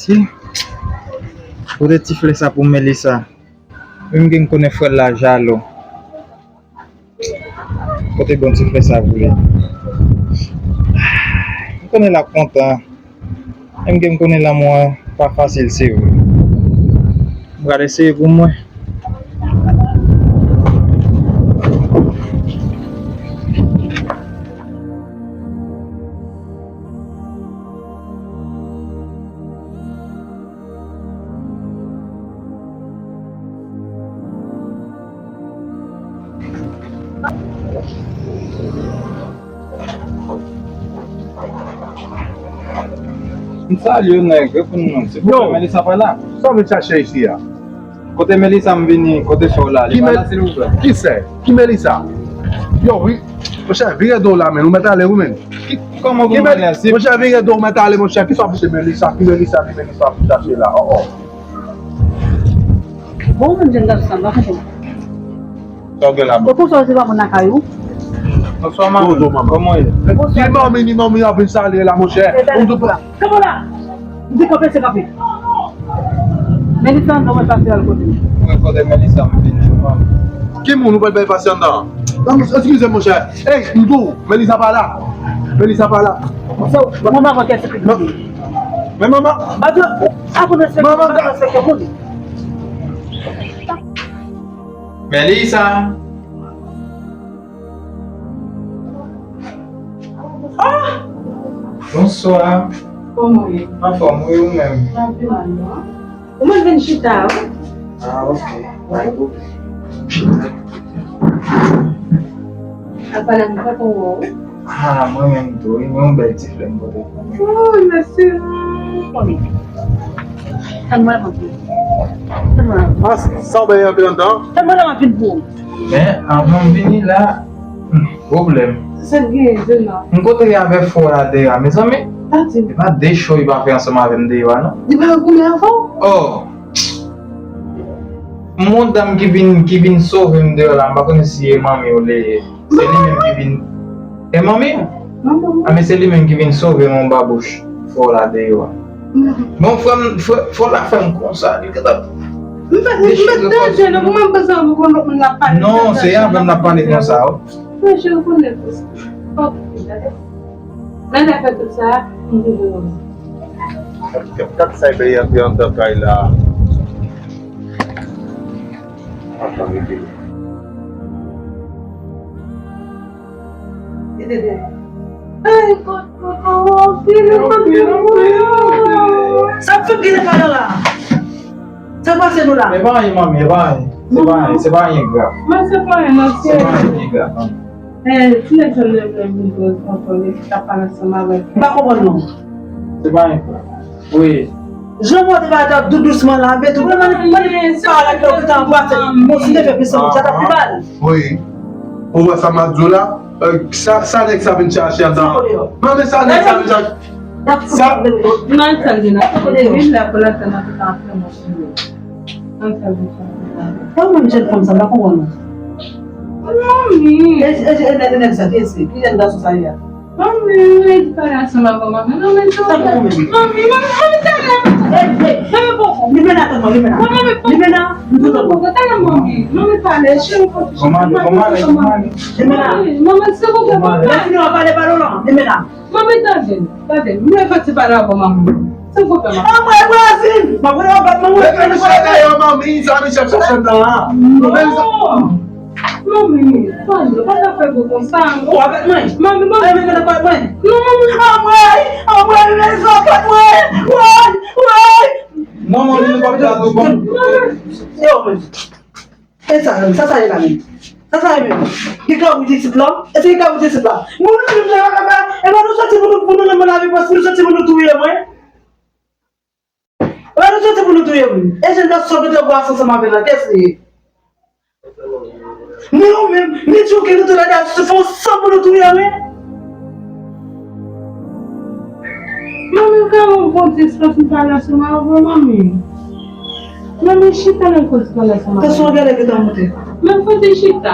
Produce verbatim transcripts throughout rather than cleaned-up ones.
Pote ti flè sa pou Melissa. Menm gen konnen frè l la jalou. Kote bon ti flè sa pou li. M konnen l ap kontan. Menm gen konnen lanmou an pa fasil, se vre. M pral eseye pou mwen. M salye w, nèg, reponn mwen. Se pou Yo. Melissa pa la. Sa w vin chache isi a? Kote Melissa m vini, kote sè w la, li Ki pa Mel- la, silvouplè? Ki sè? Ki Melissa? Yo, wi. Monchè, vire do w la, men. Ou mèt ale, wi, men. Ki, kòman pou Ki mwen Mel- ale, si Monchè, vire do w, mèt ale, monchè. Ki sa w pouse Melissa? Ki Melissa, ki Melissa w ap chache la? Oh, oh. Bon, ou menm jèn gason sa, m pa konprann. Sa w gen la, bon? Ou konsa se pa moun lakay ou? Bonswa, manmi. Bonjou, manmi. Kòman w ye? Ni manmi, ni manmi ap vin salye la, monchè. Ou tou la. Kanpe la! M di kanpe, se kanpe. Melissa, non, mwen pase al kote. Mwen kote Melissa, m vini, manmi. Ki moun ou pral bay pase anndan an? Non, eskize, monchè. Ey, m di w, Melissa pa la. Melissa pa la. Manman, manman, kè se Men manman. Aprann respekte moun, aprann respekte moun. Melissa. Ah! Bonswa. Kòman w ye? Anfòm, wi, ou menm? Pa pi mal, non. Ou mèt vin chita, wi. Ah, ok. Pa gen pwoblèm. Ap pale avèk papa w, wi. Ah, mwen menm tou, wi. Mwen yon bèl ti flè m pote pou mwen. Oh, mèsi. Tann mwen anpil. Tann mwen anpil. Ah, sa w bay anpil anndan? Tann mwen anpil pou ou. Men, anvan m vini la, hmm, pwoblèm. Sa k genyen, Zena? M kote avèk frè w la deyò a, mezanmi. Sa di? E pa de cho li pa fè ansanm avè m deyò a, non. Li pa goumen avè w? Oh! M wè yon dam ki vin, ki vin sove m deyò la, m pa konnen si e manmi w li ye. Se li menm ki vin. E manmi w? Manman. A, men se li menm ki vin sove m anba bouch fò la deyò a. Bon, frè m, frè, fò la fè m konsa, li gentan. M pa, m pa danje, non, pou mwen, m panse pou konn lòt moun la pale. Non, se avè m la pale konsa, wi. Mwen, je reconnais tout ça. Ok, dakò. Lè n ap fè tout sa, m toujou nan. Gad sa y peye antre anndan kay la. Antre, antre. Ay, kot, kot, kot, antre, antre. Sa fè gine kay la. Sa pase nou la? E pa anyen, manmi, e pa anyen. Se pa anyen, se pa anyen grav. Mwen, se pa anyen, non, se pa anyen ki grav, manmi. Eh, ti nèg sa leve vin poz ankò, li t ap pale ansanm avèk. M pa konprann non. Se pa yon pwoblèm. Wi. Jan w te pale tou dousman la, men tou, mwen, mwen, mwen, pale ak yo ki t ap pase. Bon, si te fè plis anpil, sa t ap pi mal. Wi. Ou wè sa m ap di w la? Eh, sa, sa nèg sa vin chache anndan an? Manmi, sa nèg sa vin chache? Sa. Nan sal de la. Wi, la, pou la, sa nan tout an fè mwen. Kòman jèn fanm sa, m pa konprann non. Manmi. E, e, e, e, nèg sa, ki se? Ki jèn gason sa ye a? Manmi, mwen di pale ansanm avè w, manmi. Non, men sa, manmi, manmi, manmi, talè. Ey, ey. Manmi, poko. Limena, tann mwen, Limena. Manmi, poko. Limena, m tou tann mwen. Poko, talè, manmi. Manmi, pale, cheri, poko. Kòman, kòman, kòman? Limena. Manmi, manmi, se poko, manmi. Lè fini, w ap pale, pale w lan. Limena. Manmi, tande, tande. M leve ti pale avè w, manmi. Silvouplè, manmi. Anmwey, Brazil! Manmi, anmwey, anmwey. Mete Michel dèyè, manmi. Sa Michel chache anndan an. Non. Manmi, tande, pa ta fè gwo konsa. Ou avèk mwen? Manmi, manmi. Ay, men, men, men, men. Non, manmi. Anmwey, anmwey, rezon, anmwey. Woy, woy. Non, manmi, nou p ap fè atou, bon. Yo, men. E sa menm, sa sa ye la menm? Sa sa ye menm? Gen kawouj isit la? E se gen kawouj isit la? Moun nou menm, e pa nou soti pou nou, pou nou nan lavi, paske nou soti pou nou touye mwen? E pa nou soti pou nou touye mwen? E jèn gason ki te bwase ansanm avè l la, kiyès li ye? Ni ou menm, ni Djouki, nou tou lè de a soti fè yon san pou nou touye mwen? Manmi, m ka yon bon ti espas m pale ansanm avè w, manmi. Manmi, chita nan kote pale ansanm avè w. Tansyon an genlè gentan monte. Manmi, kote chita?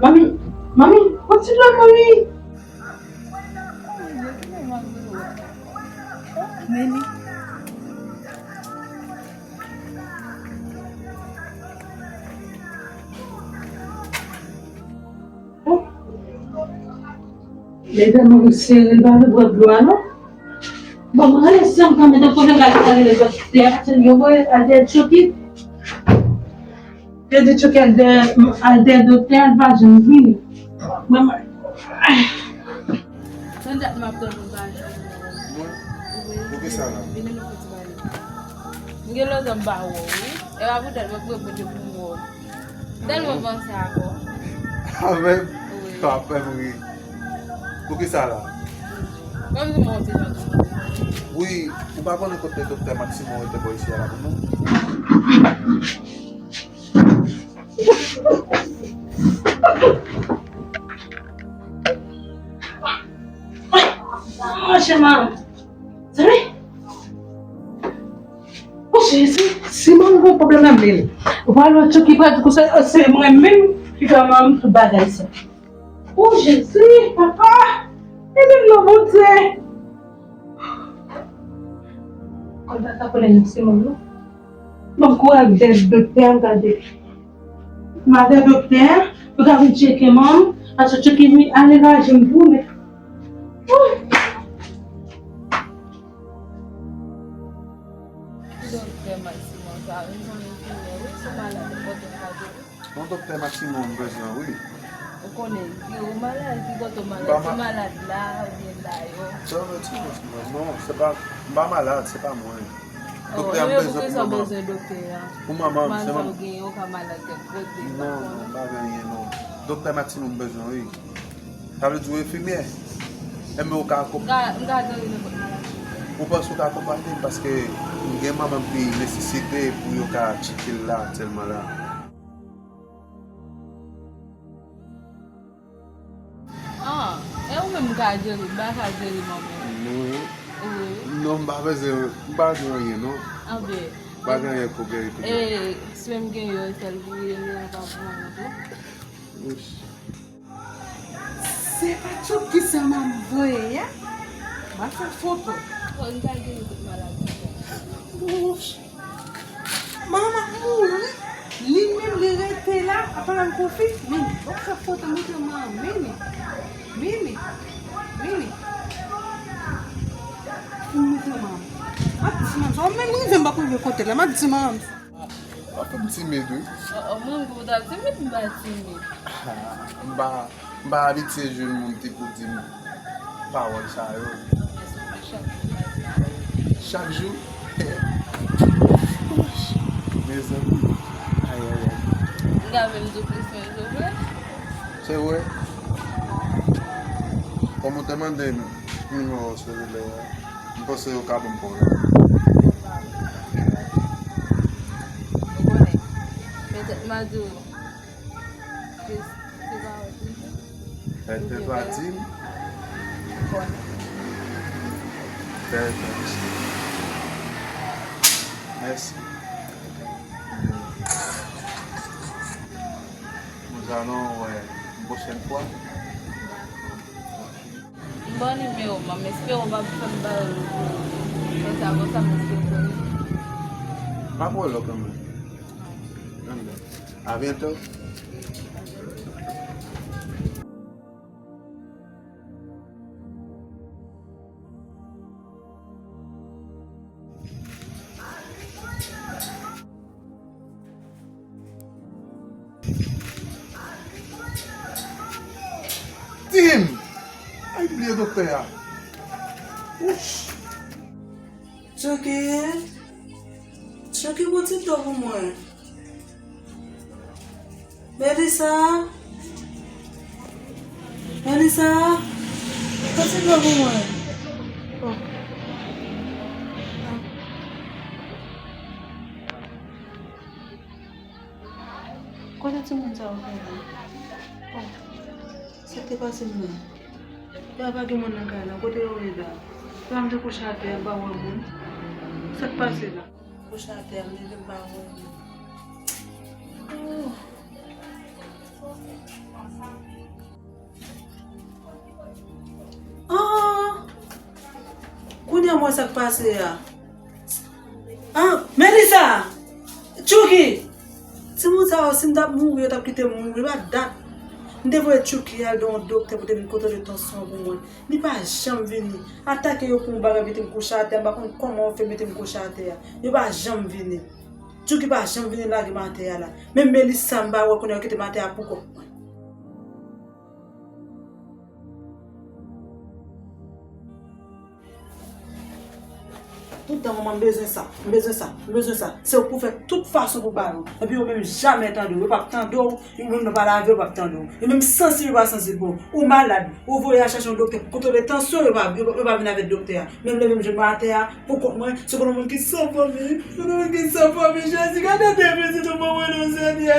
Manmi, manmi, pran ti dlo, manmi. Meni. Medam, mwen sere, l pa vle bwè dlo a, non. Bon, mwen rele sè m kanmenm, tankou lè m gade rele doktè a, paske yo voye al dèyè Chucky. Yo di Chucky al dèyè, al dèyè doktè a, l pa janm vini. Mwen, mwen, Nan dat m ap tann ou pa janm wè. Mwen? Wi. Poukisa la? Vini nou fè ti pale. M gen lontan m pa wè w, wi. E pa poutèt mwen pou repote pou m wè w. M tèlman panse avè w. Avè m? Wi. Sa fè m ri. Poukisa la? Kòmsi m wè w se jan tou. Wi, ou pa konnen kote doktè Maximo rete bò isi a la pou nou? Monchè, manman. Sa vre? O Jezi, si manman gen pwoblèm nan men li. Ou pa wè Chucky pral di konsa, se mwen menm ki fè manman tout bagay sa. O Jezi, papa, ede m non, Bondye. Konn pa ka konnen nan se manman non. Bon, kouraj dèyè doktè a, m gade. M avè doktè a, pou ka vin tcheke manman, paske tcheke vin ale raje m tounen. Doktè Maximo sa, li se yon enfimyè, wi, sou malad, li pote m gade, wi. Non, doktè Maximo m bezwen, wi. Ou konnen, ki ou malad, ki kote ou malad, se malad la, oubyen la yo. Sa vle di, non, se pa, m pa malad, se pa mwen. Doktè a, m bezwen pou manman. Bezwen doktè a. Pou manman, se manman. Ou genyen, ou ka malad kèk kote, non, non, m pa gen anyen, non. Doktè Maximo m bezwen, wi. Sa vle di ou enfimyè? Enben ou ka akonpanye m. M ka, m ka geri nenpòt maladi. Ou panse ou ka akonpanye m paske m gen manman m ki nesesite pou yo ka tcheke l la aktyèlman la. Ah, e ou menm ou ka jere, m pa ka jere manman. Non. Wi. Non, m pa bezwen, m pa bezwen anyen, non. Anben. M pa gen anyen pou geri pou mwen. E, si menm gen yo, sèl pou rele, m pa pou anyen tou. Wouch. Se pa Chucky sa m ap voye a? M ap fè foto. Manman mouri. Li menm li rete la ap pale ak Kofi. Mimi, w ap fè foto, montre manman. Mimi. Mimi. Mimi. Vin montre manman. M ap di manman sa. Ou menm rive m pa konn kote la. M ap di manman sa. W ap fè m timid, wi. Oh, oh, mwen, pou w ta timid, m pa timid. M pa, m pa abitye jwenn moun ki pou di m pawòl sa yo. Chak jou. Mezanmi. Ay, ay, ay. M ka vin di w plis mwen, se vre? Se vre? Kòm ou te mande m nimewo selilè a, m panse yo ka ban m pòl. Ou konnen. Petèt m a di w. Fè, fè pa di m. Fè, fè. Mèsi. Nous allons, ouais, une prochaine fois. M ba w nimewo m, m espere w p ap fè m ba yo l pou ou. Konsa, konsa, m espere w konnen. M ap wè w lò kanmenm. Anben. A byento. Tim! Ay, bliye doktè a. Wouch! Chucky! Chucky, bon ti dlo pou mwen. Melissa! Melissa! Bon ti dlo pou mwen. Oh. Kote timoun sa yo fè la? Oh, sa k te pase m nan? Ya pa gen moun nan kay la. Kote yo ye la? Yo pa m te kouche atè a, m pa wè moun. Sa k pase la? Kouche atè a, m leve m pa wè moun. Oh. Ah! Kounye a m wè sa k pase a. Ah, Melissa! Chucky! Timoun sa yo, si m t ap mouri, yo t ap kite m mouri. Pa dat. M te voye Chucky al de yon doktè pou te vin kontwole tansyon pou mwen. Li pa janm vini. Atake yo pou yon bagay, mete m kouche atè, m pa konn kòman yo fè mete m kouche atè a. Yo pa janm vini. Chucky pa janm vini lage m atè a la. Menm Melissa, m pa wè kounye a, yo kite m atè a pou kòk mwen. Tout tan manman, m bezwen sa, m bezwen sa, m bezwen sa. Se ou pou fè tout fason pou ba yo. Epi yo menm jamè tande w, yo p ap tande w, yo menm nan pale avè w, yo p ap tande w. Yo menm sansib, yo pa sansib pou ou. Ou malad, ou voye al chache yon doktè pou kontwole tansyon, yo pa, yo, yo pa vin avèk doktè a. Menm lè menm jwenn mwen atè a, pou kont mwen, se konn yon moun ki san fanmi, se konn yon moun ki san fanmi, Jezi, gade de pitit ou ban mwen non, Senyè.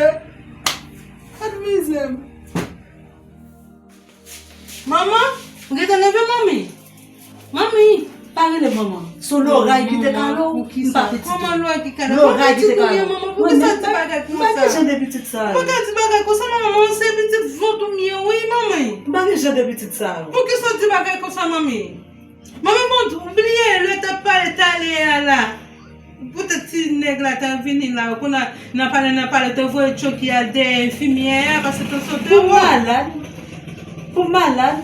Gad mizè m. Manman, m gentan leve, manmi. Manmi, pa rele manman. Se loray ki te kale w, m pa pitit ou. Kòman loray ki kale w? Loray ki te kale w. Manman, pou ki sa w di bagay konsa? M pa gen jan de pitit sa yo. Ou pa ka di bagay konsa, manman, se pitit vant ou m ye, wi, manmi. M pa gen jan de pitit sa yo. Pou ki sa w di bagay konsa, manmi? Manmi, bon, ou bliye lè w t ap pale talè a la. Poutèt ti nèg la t ap vini la, kounye a, nan pale, nan pale, te voye Chucky al dèyè enfimyè a, paske tansyon te wo. Pou malad. Pou malad.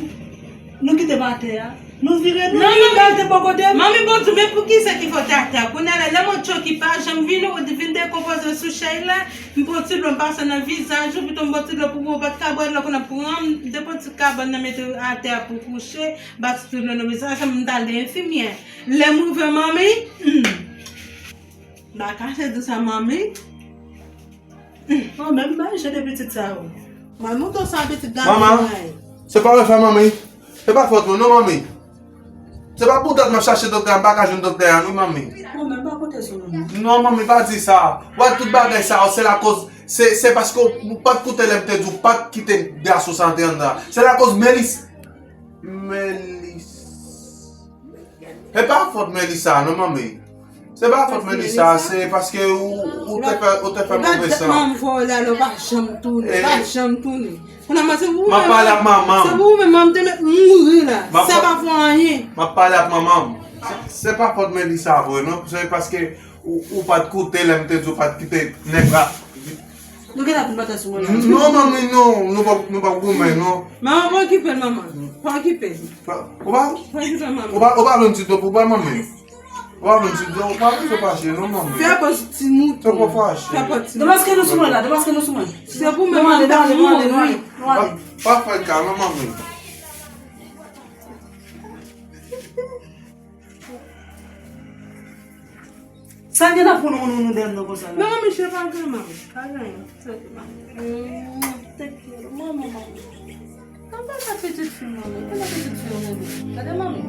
Nou kite m atè a. Nou vire, nou vire, bal te bò kote m. Manmi, bon Dye, men poukisa ki fè w te atè a? Kounye a la, lè mwen Chucky pa janm vini, ou vin dekonpoze sou chèz la, m pran ti dlo, m pase nan vizaj ou, pito m pran ti dlo pou ou, ou pa t ka bwè dlo, kounye a pran m, depi ti kabann nan mete atè a pou kouche, ba ti dlo nan vizaj, m t al de enfimyè. Lè m rive, manmi, hmm. M pa kache di sa, manmi. Hmm. Mwen menm, m pa jan de pitit sa yo. Mwen montre w sa pitit gason. Manman, se pa w fè, manmi. Se pa fòt mwen, non, manmi. Se pa pou dat m ap chache doktè a, m pa ka jwenn doktè a, non, manmi. Mwen menm, pa konte sou mwen. Non, manmi, pa di sa. Wè, tout bagay sa yo, se lakoz, se, se paske w, w pa t koute lè m te di w pa t kite gason sa antre anndan. Se lakoz Melis. Melis. E pa fòt Melissa, non, manmi. Se pa fòt Melissa, se paske ou, ou te fè, ou te fè move san. Manman vòlè, lè w pa janm tounen, pa janm tounen. Kounye a, se pou ou menm, m ap pale ak manman m. Se pou ou menm, manman m te mèt mouri la. Sa pa fè anyen. M ap pale ak manman m. Se, se pa fòt Melissa vre, non. Se paske ou, ou pa t koute lè m te di w pa t kite nèg la. Nou gen la pou batay sou mwen la. Non, manmi, non, nou pa, nou pa goumen, non. Manman, pa okipe l, manman. Pa okipe l. Pa, ou pa, pa okipe l, manman. Ou pa, ou pa vle m ti do pou ba manmi. Ou pa vle m ti do, ou pa vle fache, non, manmi. Fè pòz ti mouton. Fè pa fache. Fè pòz ti mouton. Demaske nou sou mwen la, demaske nou sou mwen. Se pou mwen, manman, pa mouri. Pa, pa fè ka, non, manmi. Sa gen nan pou nou, nou, nou dèyè nou konsa la? Non, manmi, se pa gen, manmi. Pa gen anyen. Soti, manmi. Mm, thank you. Manman, manmi. Gade sa pitit fi, manmi. Gade pitit fi, manmi. Gade, manmi.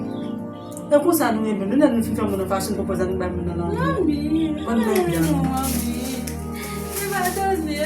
E konsa nou ye menm. Nou lè nou fin fè moun nan fache, nou pran pòz la, nou bay moun nan lanmou. Manmi. Bann nèg la. Manmi. Se pa dòmi,